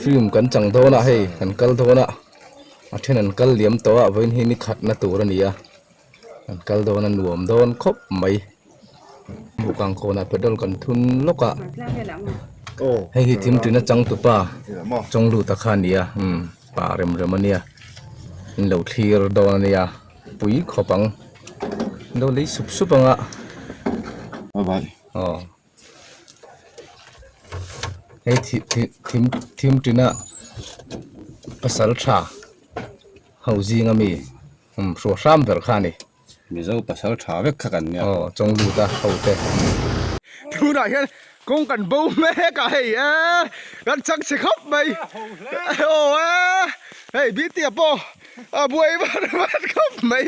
Film kan chang dawn a hei kan kal dawn a a then an kal liam tawh a vawiin hi ni khatna tur a ni a an kal dawn a nuam dawn khawp mai bukang kawnah petrol kan thun lawk a hei hi thim tina changtupa chawngluta kha a ni a umm pa rem rem a nia in lo thlir dawn a nia pui khawp ang in lo lei sup sup ang a aw. Hei thim thim tina pasal tha ho zinga mi hruah hram ber kha a ni. Mizo pasal tha vek kha kan nia. Aw chawng lut a ho te. Tunah hian kawng kan bo mek a hei e kan chang chhe khawp mai aw e hei Bitia pawh a buai vat vat khawp mai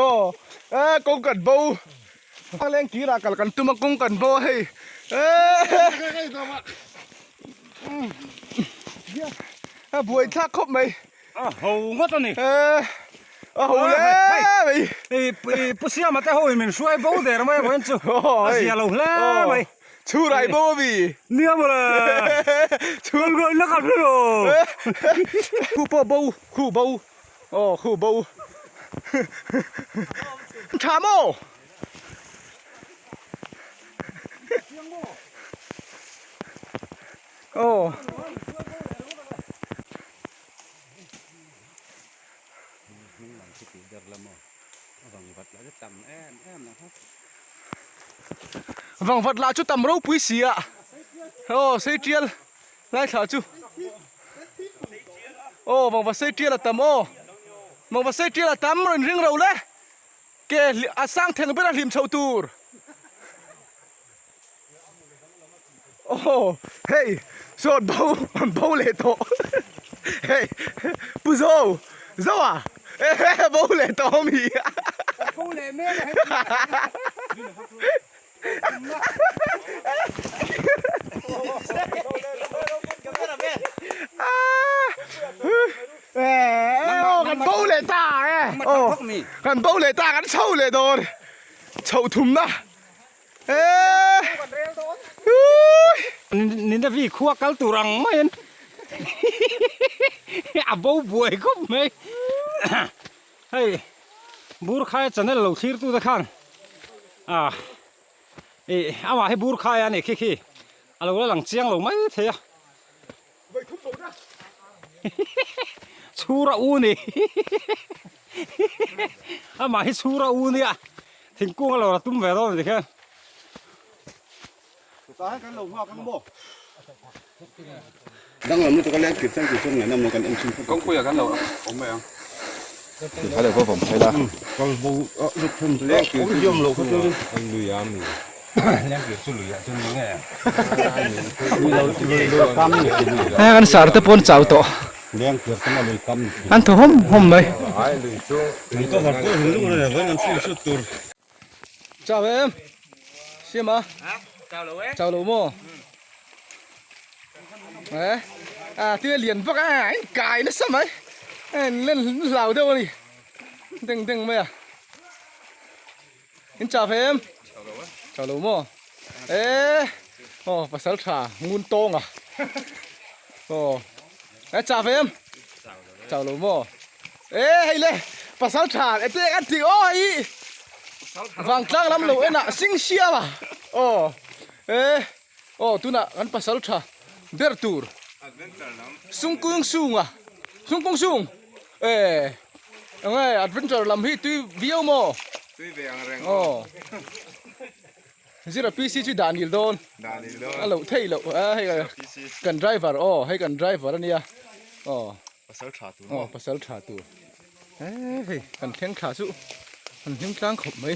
aw e kawng kan bo. A leng tirah kal kan tum a kawng kan bo a hei a buai thlak khawp mai a ho ngawt a ni a ho hle mai pu siama te ho in min hruai bo der mai vawiin chu a zia lo hle mai chhurai bo a mi nia mawle chhur ngawih na kan hre lo khu pawh bo khu bo aw khu bo tha maw Aw. Vangvat lah chu tam ropui si a. Aw sei tial lai thla chu. Aw vangvat sei tial a tam aw. Vangvat sei tial a tam rawn ring ro le. Ke a sang theng ber a hlim chho tur. Aw hei sawt bo an bo leh tawh hei pu zo zo a e bo leh tawh a mi bo leh mek a hei Aw kan bo leh ta e aw kan bo leh ta kan chho leh dawn chhoh thumna e Ninavi khua kal tur ang maiin a bo buai khawp mai hei Burkhaia channel lo thlir tute khan ah ih amah hi Burkhaia a ni khi khi a lo la lang chiang lo mai thei a. Chhura u ni amah hi chhura u nia thingkung a lo la tum ve dawn a ni khian Danglam lutuk a leng kir chuan kei chuan ngaih nawm lo kan en thin khawp Kawngpuiah kan lo awm mai ang. Tih kha leh vawm phei la. Kal bo a zuk thum Leng kir chu awm lo kha chuan lui a mi. Leng kir chu lui ah chuan ni nge. Hei an sar te pawn chau tawh. Leng kir chu lui kam. An thaw hawm hawm mai. Ai lui chu. Lui ka var pawh hung luk a ni an shoot tur. Chau em. Siam a. Chau lo e. Chau lo maw. Eh a tia lian vak a a in kai nasa mai a in len hlau deuh a ni deng deng mai a in chau ve em chau lo maw eh aw pasal tha ngun tawng a aw eh chau ve em chau lo maw eh hei le pasal tha e te kan ti aw hei vangtlang lam lo en ah sing siam a aw eh. Aw tunah kan pasal tha ber tur sungkung sung a sungkung sung eh eng nge adventure lam hi tui viau maw tui ve ang reng aw zira pc chu dah nil dawn a loh theih loh a hei kan driver aw hei kan driver ania aw pasal tha tur aw pasal tha tur eh hei kan thleng thla chu kan hlim tlang khawp mai.